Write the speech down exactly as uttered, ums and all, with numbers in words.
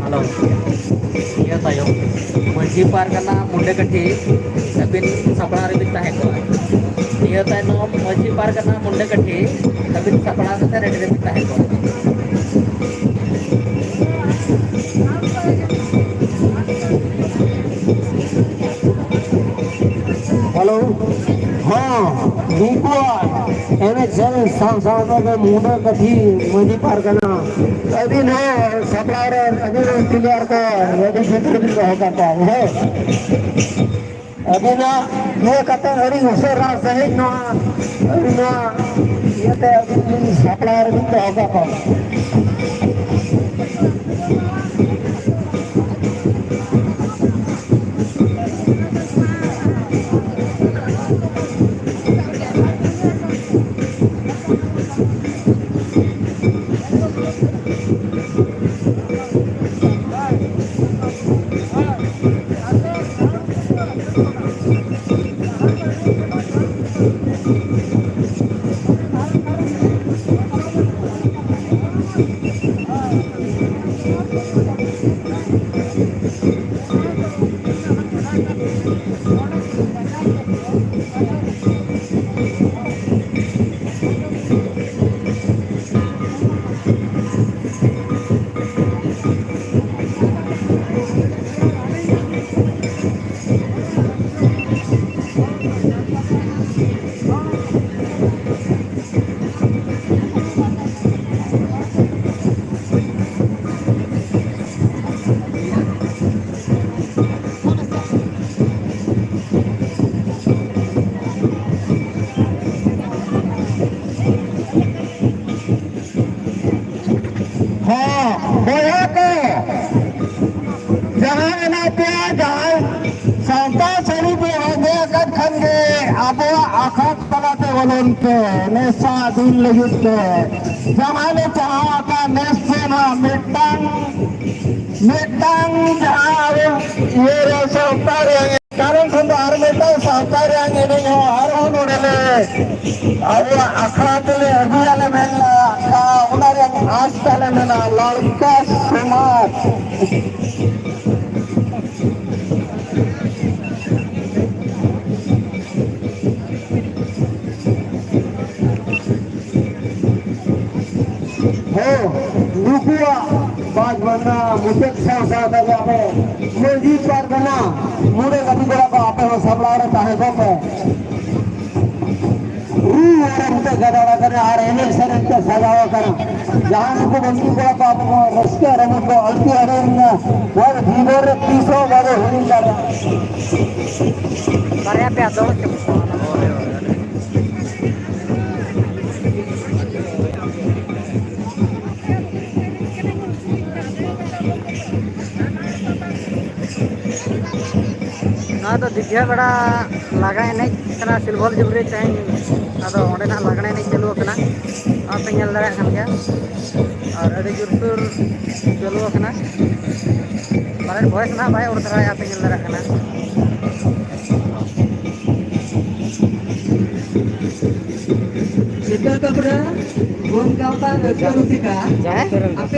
Hello. ᱱᱤᱭᱟᱹ ᱛᱟᱭᱚᱢ ᱢᱟᱹᱡᱷᱤ ᱯᱟᱨᱜᱟᱱᱟ ᱢᱩᱱᱰᱟᱹᱠᱟᱹᱴᱷᱤ ᱟᱹᱵᱤᱱ ᱥᱟᱯᱲᱟᱣ ᱨᱮᱵᱤᱱ ᱛᱟᱦᱮᱸ ᱠᱚᱜᱼᱟ᱾ ᱱᱤᱭᱟᱹ ᱛᱟᱭᱱᱚᱢ ᱢᱟᱹᱡᱷᱤ ᱯᱟᱨᱜᱟᱱᱟ ᱢᱩᱱᱰᱟᱹᱠᱟᱹᱴᱷᱤ ᱟᱹᱵᱤᱱ ᱥᱟᱯᱲᱟᱣ ᱠᱟᱛᱮ ᱨᱮᱰᱤ ᱨᱮᱵᱤᱱ ᱛᱟᱦᱮᱸ ᱠᱚᱜᱼᱟ᱾ ᱦᱮᱞᱳ, ᱦᱚᱸ, ᱱᱩᱠᱩᱣᱟᱜ ᱮᱱᱮᱡ ᱥᱮᱨᱮᱧ ᱥᱟᱶ ᱥᱟᱶ ᱛᱮᱜᱮ ᱢᱩᱱᱰᱟᱹᱠᱟᱹᱴᱷᱤ ᱢᱟᱹᱡᱷᱤ ᱯᱟᱨᱜᱟᱱᱟ ᱟᱹᱵᱤᱱ ᱦᱚᱸ ᱥᱟᱯᱲᱟᱣ ᱨᱮ ᱟᱹᱵᱤᱱ ᱨᱮᱱ ᱯᱞᱮᱭᱟᱨ ᱠᱚ ᱨᱮᱰᱤ ᱥᱮᱴ ᱨᱮᱵᱤᱱ ᱫᱚᱦᱚ ᱠᱟᱠᱚᱣᱟ, ᱦᱮᱸ᱾ ᱟᱹᱵᱤᱱᱟᱜ ᱤᱭᱟᱹ ᱠᱟᱛᱮ ᱟᱹᱰᱤ ᱩᱥᱟᱹᱨᱟ ᱥᱟᱺᱦᱤᱡ ᱱᱚᱣᱟ, ᱱᱚᱣᱟ ᱤᱭᱟᱹᱛᱮ ᱟᱹᱵᱤᱱ ᱥᱟᱯᱲᱟᱣ ᱨᱮᱵᱤᱱ ᱫᱚᱦᱚ ᱠᱟᱠᱚᱣᱟ᱾ ᱦᱚᱸ, ᱵᱚᱭᱦᱟ ᱠᱚ, ᱡᱟᱦᱟᱸ ᱮᱱᱟᱜ ᱯᱮ ᱡᱟᱦᱟᱸ ᱥᱟᱶᱛᱟ ᱥᱟᱹᱨᱤ ᱵᱚ ᱦᱮᱸᱫᱮ ᱟᱠᱟᱫ ᱠᱷᱟᱱ ᱜᱮ ᱟᱵᱚᱣᱟᱜ ᱟᱠᱷᱟᱛ ᱛᱟᱞᱟᱛᱮ ᱵᱚᱞᱚᱱ ᱯᱮ, ᱱᱮᱥᱟ ᱫᱤᱱ ᱞᱟᱹᱜᱤᱫ ᱛᱮ᱾ ᱡᱟᱦᱟᱸ ᱞᱮ ᱪᱟᱦᱟᱣ ᱟᱠᱟᱫ ᱱᱮᱥ ᱯᱮ ᱱᱟ ᱡᱟᱦᱟᱸ ᱟᱵᱚ ᱤᱭᱟᱹ ᱨᱮ ᱥᱟᱶᱛᱟ ᱨᱮᱭᱟᱜ ᱠᱟᱨᱚᱱ ᱠᱷᱚᱱ ᱫᱚ ᱟᱨ ᱢᱤᱫᱴᱟᱝ ᱥᱟᱶᱛᱟ ᱨᱮᱭᱟᱜ ᱮᱱᱮᱡ ᱦᱚᱸ ᱟᱨᱦᱚᱸ ᱱᱚᱰᱮ ᱞᱮ ᱟᱵᱚᱣᱟᱜ ᱟᱠᱷᱲᱟ ᱛᱮᱞᱮ ᱟᱹᱜᱩᱭᱟᱞᱮ ᱢᱮᱱ ᱞᱮᱫᱟ᱾ ᱚᱱᱟ ᱨᱮᱭᱟᱜ ᱟᱸᱥ ᱛᱟᱞᱮ ᱢᱮᱱᱟᱜᱼᱟ, ᱞᱟᱲᱠᱟ ᱥᱚᱢᱟᱡᱽ᱾ ᱦᱮᱸ, ᱱᱩᱠᱩᱣᱟᱜ ᱵᱟᱡᱽ ᱵᱟᱸᱫᱟ ᱢᱩᱪᱟᱹᱫ ᱥᱟᱶ ᱥᱟᱶ ᱛᱮᱜᱮ ᱟᱵᱚ ᱢᱟᱹᱡᱷᱤ ᱯᱟᱨᱜᱟᱱᱟ ᱢᱚᱬᱮ ᱜᱟᱹᱰᱤ ᱜᱷᱚᱲᱟ ᱠᱚ ᱟᱯᱮ ᱦᱚᱸ ᱥᱟᱯᱲᱟᱣ ᱨᱮ ᱛᱟᱦᱮᱸ ᱠᱚᱜ ᱯᱮ᱾ ᱨᱩ ᱟᱲᱟᱝ ᱛᱮ ᱜᱟᱰᱟ ᱟᱠᱟᱱᱟ ᱟᱨ ᱮᱱᱮᱡ ᱥᱮᱨᱮᱧ ᱛᱮ ᱥᱟᱡᱟᱣ ᱟᱠᱟᱱᱟ᱾ ᱡᱟᱦᱟᱸ ᱱᱩᱠᱩ ᱢᱟᱹᱡᱷᱤ ᱠᱚᱲᱟ ᱠᱚ ᱟᱵᱚ ᱠᱚ ᱨᱟᱹᱥᱠᱟᱹ ᱨᱚᱢᱚᱡᱽ ᱠᱚ ᱟᱹᱲᱛᱤ ᱟᱹᱲᱤ ᱞᱮᱱᱟ, ᱱᱚᱣᱟ ᱫᱚ ᱡᱤᱵᱚᱱ ᱨᱮ ᱛᱤᱥ ᱦᱚᱸ ᱵᱟᱵᱚ ᱦᱤᱲᱤᱧ ᱫᱟᱲᱮᱭᱟᱜᱼᱟ᱾ ᱵᱟᱨᱭᱟ ᱯᱮᱭᱟ ᱫᱚ᱾ ᱱᱚᱣᱟ ᱫᱚ ᱫᱤᱜᱷᱟ ᱵᱮᱲᱟ ᱞᱟᱜᱽᱬᱮ ᱮᱱᱮᱡ ᱠᱟᱱᱟ, ᱥᱤᱞᱵᱷᱚᱞ ᱡᱩᱵᱽᱞᱤ ᱛᱮᱦᱮᱧ᱾ ᱟᱫᱚ ᱚᱸᱰᱮ ᱱᱟᱜ ᱞᱟᱜᱽᱬᱮ ᱮᱱᱮᱡ ᱪᱟᱹᱞᱩ ᱟᱠᱟᱱᱟ, ᱟᱯᱮ ᱧᱮᱞ ᱫᱟᱲᱮᱭᱟᱜ ᱠᱟᱱ ᱜᱮᱭᱟ᱾ ᱟᱨ ᱟᱹᱰᱤ ᱡᱳᱨᱥᱳᱨ ᱪᱟᱹᱞᱩ ᱟᱠᱟᱱᱟ᱾ ᱯᱟᱞᱮᱱ ᱵᱷᱚᱭᱮᱥ ᱱᱟᱦᱟᱜ ᱵᱟᱭ ᱚᱨ ᱫᱷᱟᱨᱟᱭᱟ, ᱯᱮ ᱧᱮᱞ ᱫᱟᱲᱮᱭᱟᱜ ᱠᱟᱱᱟ᱾ ᱥᱤᱠᱟᱹ ᱠᱟᱯᱲᱟ, ᱜᱚᱢ ᱜᱟᱶᱛᱟ ᱨᱟᱹᱥᱠᱟᱹ ᱨᱩᱥᱤᱠᱟ, ᱦᱮᱸ? ᱟᱯᱮ